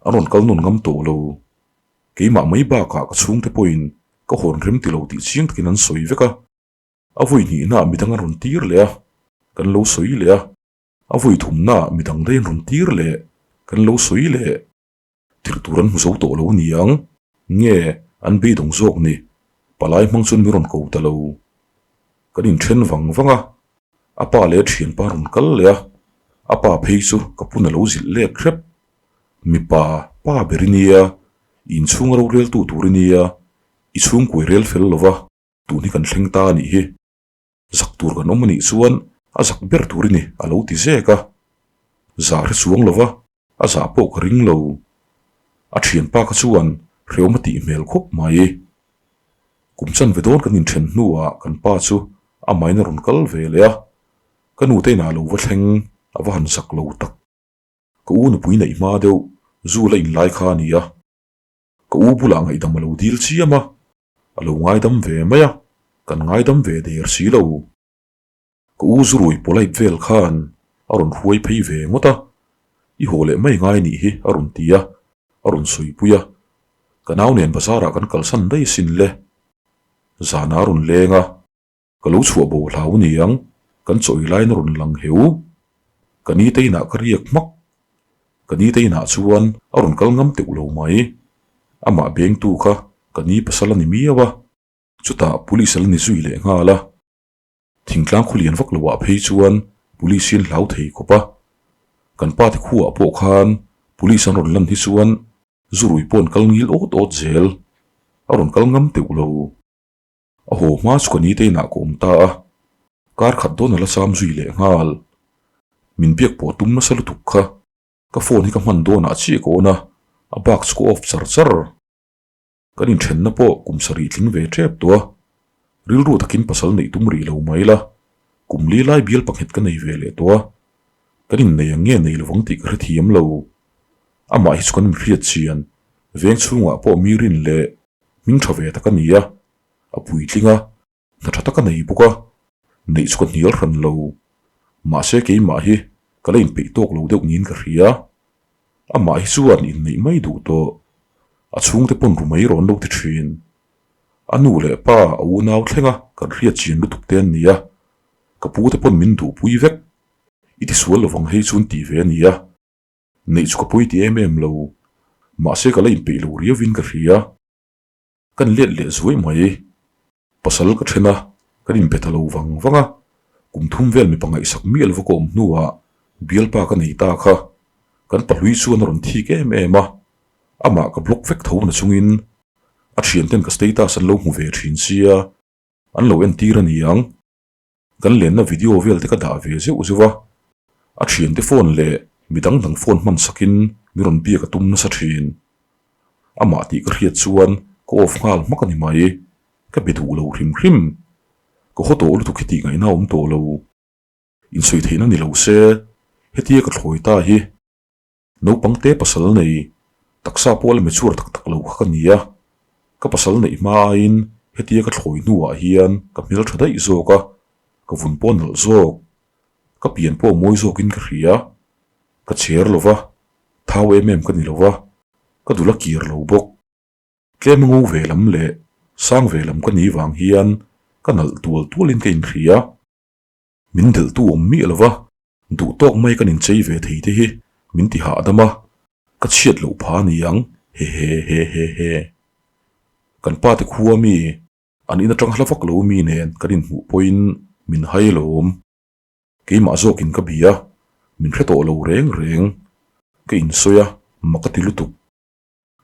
an rawn kal nawn ngam tawh lo. Keimah mai bakah ka chhungte pawhin ka hawn rem ti lo tih chiang takin an sawi vek a. A vawi hnihnaah midang an rawn tir leh a, kan lo sawi leh a. A vawi thumnaah midang daih an rawn tir leh, kan lo sawi leh. Tirh tur an hmu zo tawh lo niang nge an beidawng zawk ni, palai hmang chuan min rawn ko ta lo. Kan inthen vang vang a, a pa leh a thianpa rawn kal leh a, a pa phei chu ka pun a lo zilh lek hrep. Mipa, pa ber i nia, i inchhunga roreltu tur i nia, i chhungkuai rel fel lo va, tun hi kan thleng ta a nih hi. Zak tur kan awm a nih chuan a zak ber tur i ni a lo ti zek a, zah hre chuang lo va, A zah pawh ka ring lo. A thianpa kha chuan hreawm a tih hmel khawp mai. Kum chanve dawn kan inthen hnuah kan pa chu a main a rawn kal ve leh a, ka nute inah lo va thleng a va han zak lo tak. Ka u nupui neih hma deuh zu la inlai kha a ni a, ka u bulah ngaihdam a lo dil chiam a, a lo ngaidam ve mai a, kan ngaidam ve der si lo. Ka u zurui polite vel khan a rawn hruai phei ve ngawt a, i haw leh mai ngai nih hi a rawn ti a, a rawn sawipui a, ka nau nen bazar ah kan kalsan daih sin le. Zana a rawn leng a, ka lo chhuah bo hlau niang, kan chawi laiin a rawn lang heu. Ka ni te inah ka riak hmak. Ka ni te inah chuan a rawn kal ngam teuh lo mai. Amah bengtu kha ka ni pasal a ni miau a, chutah police a la ni zui leh nghal a. Thingtlang khulian vak loah phei chuan police hi an hlau thei khawp a. Kan pa te khuaah pawh khan police an rawn lan hi chuan zurui pawh an kal ngil awt awt zel. A rawn kal ngam teuh lo. A haw hma chu ka ni te inah ka awm ta a, kar khat dawn a la cham zui leh nghal. Min biak pawh tum nasa lutuk kha, ka phone hi ka hman dawnah chiah ka on a, a bak chu ka off char char. Kan inthenna pawh kum sarih tling ve tep tawh a, rilru takin pasal neih tum rih lo mai la, kum li lai bial pakhat ka nei ve leh tawh a, kan innei ang nge nei lovang tih ka hrethiam lo. Amah hi chu kan inhriat chian, veng chhungah pawh mi rin leh hming tha ve tak a ni a, a puitling a, hna tha tak a nei bawk a, neih chu ka hnial hran lo. Mahse keimah hi ka la inpeih tawk lo deuh niin ka hria. Amah hi chuan inneih mai duh tawh, a chhungte pawn ru mai rawn lo ti thin. A nu leh pa a unau thlenga kan hriat chian lutuk te an ni a, ka pu te pawn min duhpui vek. I tisual lovang hei chu an tih ve a ni a. Neih chu ka pawi ti em em lo, mahse ka la inpeih lo riauin ka hria. Kan let leh zuai mai. Pasal ka then a, kan inbe ta lo vang vang a, kum thum vel mipa ngaihsak miah lova ka awm hnuah bialpa ka nei ta kha. Kan pahlui chuan a rawn thik em em a, amah ka block vek tho na chungin a thianten ka status an lo hmu ve thin sia, an lo entir a ni ang. Kan lenna video vel te ka dah ve zeuh zeuh a, a thiante phone leh mi dang dang phone hman sakin mi rawn biak a tum nasa thin. Amah tih ka hriat chuan ka off nghal hmak a ni mai, ka be duh lo hrim hrim. Ka haw tawh lutuk hi tih ngaihna a awm tawh lo. Insawi theihna ni lo se, hetia ka thlawi ta hi. Naupang te pasal nei, taksa pawh la mature tak tak lo kha ka ni a, ka pasal neih hma aiin hetia ka thlawi hnuah hian ka hmel tha daih zawk a, ka vun pawh nalh zawk, ka pian pawh mawi zawkin ka hria, ka cher lo va, thau em em ka ni lo va, ka dul a kir lo bawk. Tlem a ngo ve lam leh sang ve lam ka ni vang hian ka nalh tual tualin ka inhria. Min delhtu awm miah lo va, Duh tawk mai kan inchei ve thei te hi min ti hahdam a, ka chhiat loh pha a ni ang hehehehehe. Kan pa te khua mi, an in atang hla vak lo mi nen kan inhmuh pawhin min hai lawm. Keimah zawkin ka bia, min hre tawh lo reng reng. Ka insawi a, mak a ti lutuk.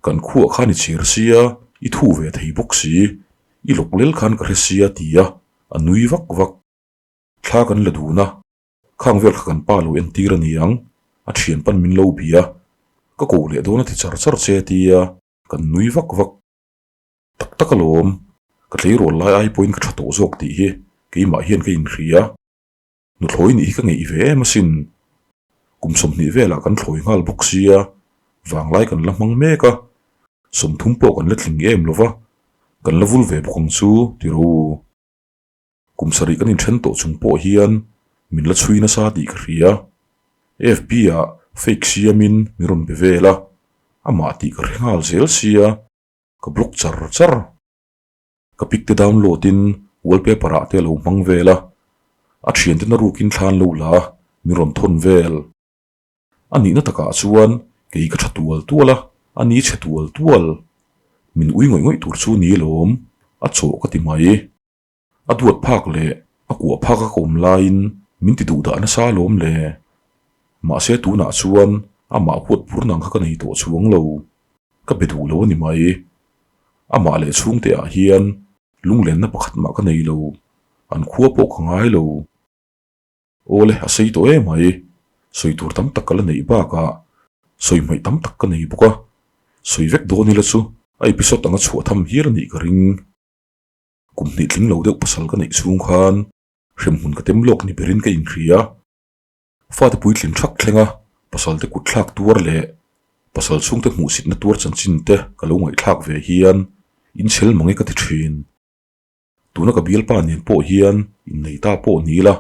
Kan khuah khan i chhir sia, i thu ve thei bawk si, i lawk lel khan ka hre sia ti a, a nui vak vak. Thla kan la dun a, Khang vel kha kan pa lo entir a ni ang, a thian pan min lo bia, ka ko leh dawn a ti char char che tia kan nui vak vak. Tak tak alawm, ka tleirawl lai ai pawhin ka tha tawh zawk tih hi keimah hian ka inhria. Nuthlawi nih hi ka ngeih ve em asin. Kum 20 velah kan thlawi nghal bawk sia, vanglai kan la hmang mek a, 30 pawh kan la tling em lova, kan la vul ve bawk ang chu ti ro u. Kum sarih kan inthen tawh chung pawh hian min la chhui nasa tih ka hria. FB ah fake siamin min rawn be vel a, amah tih ka hre nghal zel sia, ka block char char. Ka pic te download in wallpaper ah te a lo hmang vel a, a thiante na rukin thlan lo la min rawn thawn vel. A nihna takah chuan kei ka tha tual tual a, a ni chhe tual tual. Min ui ngawih ngawih tur chu ni lawm, a chawh ka ti mai. A duat phak leh a kuah phak a ka awm laiin min ti duh dah nasa alawm le. Mahse tunah chuan amah huat bur nang kha ka nei tawh chuang lo. Ka be duh lo a ni mai. Amah leh chhungte ah hian lunglenna pakhat mah ka nei lo. An khua pawh ka ngai lo. Awle a sei tawh em mai. Sawi tur tam tak ka la neih bakah sawi hmaih tam tak ka nei bawk a. Sawi vek dawn ila chu a episode anga chhuah tham hial a nih ka ring. Kum hnih tling lo deuh pasal ka neih chhung khan hremhmun ka tem lawk ni berin ka inhria. Fate puitlin thak thleng a, pasalte kut thlak tuar leh pasal chhungte hmuhsitna tuar chanchin te ka lo ngaihthlak ve hian inchhel mange ka ti thin. Tuna ka bialpa nen pawh hian innei ta pawh ni ila,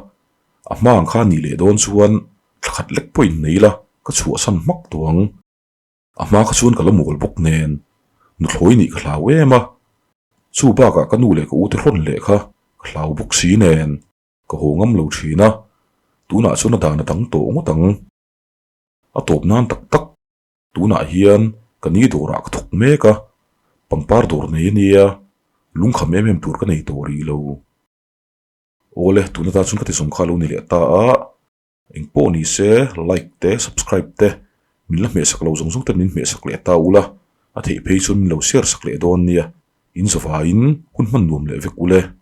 a hma ang kha nih leh dawn chuan thla khat lek pawh innei ila ka chhuahsan hmak tawh ang. A hma kha chuan ka la mual bawk nen nuthlawi nih ka hlau em a, chu bakah ka nu leh ka ute hrawn leh kha ka hlau bawk si nen ka haw ngam lo thin a, tunah chuan a dan a dang tawh ngawt ang. A tawp nan tak tak. Tunah hian ka ni dawrah ka thawk mek a, pangpar dawr nei a nia, lungkham em em tur ka nei tawh rih lo. Awle, tuna tan chuan ka ti zawng kha lo ni leh ta a, engpawh ni se like te subscribe te min la hmehsak lo zawng zawng ten min hmehsak leh ta ula, a theih phei chuan min lo share sak leh dawn nia, in zavaiin hun hman nuam leh vek ule.